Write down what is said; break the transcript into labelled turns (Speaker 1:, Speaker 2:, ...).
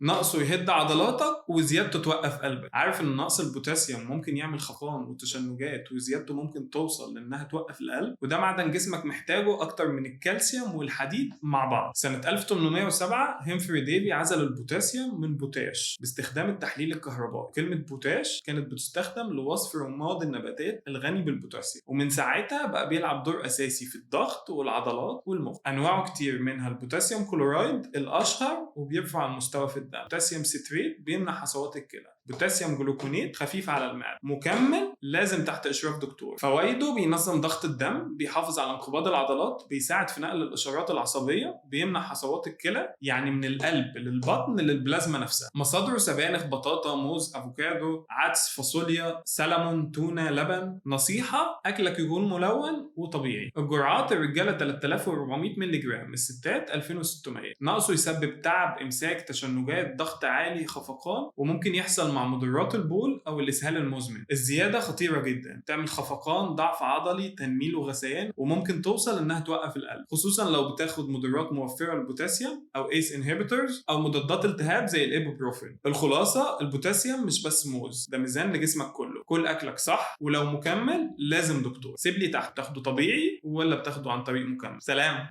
Speaker 1: نقصه يهد عضلاتك وزيادته توقف قلبك. عارف ان نقص البوتاسيوم ممكن يعمل خفقان وتشنجات، وزيادته ممكن توصل لانها توقف القلب؟ وده معدن جسمك محتاجه اكتر من الكالسيوم والحديد مع بعض. سنة 1807 هيمفري ديفي عزل البوتاسيوم من بوتاش باستخدام التحليل الكهربائي. كلمة بوتاش كانت بتستخدم لوصف رماد النباتات الغني بالبوتاسيوم، ومن ساعتها بقى بيلعب دور اساسي في الضغط والعضلات والمخ. انواعه كتير، منها البوتاسيوم كلورايد الاشهر وبيرفع المستوى في الدم، بوتاسيوم سيتريت بيمنع حصوات الكلى، بوتاسيوم جلوكونيت خفيف على المعدة، مكمل لازم تحت اشراف دكتور. فوائده: بينظم ضغط الدم، بيحافظ على انقباض العضلات، بيساعد في نقل الاشارات العصبية، بيمنع حصوات الكلى، يعني من القلب للبطن للبلازما نفسها. مصادره: سبانخ، بطاطا، موز، افوكادو، عدس، فاصوليا، سلمون، تونه، لبن. نصيحة: اكلك يكون ملون وطبيعي. الجرعات: الرجالة 3400 مللي جرام، الستات 2600. نقصه يسبب تعب، امساك، تشنجات، ضغط عالي، خفقان، وممكن يحصل مع مدرات البول او الاسهال المزمن. الزيادة خطيرة جدا، تعمل خفقان، ضعف عضلي، تنميل وغثيان، وممكن توصل انها توقف القلب، خصوصا لو بتاخد مدرات موفره للبوتاسيوم او ACE inhibitors او مضادات التهاب زي الايبوبروفين. الخلاصه: البوتاسيوم مش بس موز، ده ميزان لجسمك كله. كل اكلك صح، ولو مكمل لازم دكتور. سيب لي تحت، تاخده طبيعي ولا بتاخده عن طريق مكمل؟ سلام.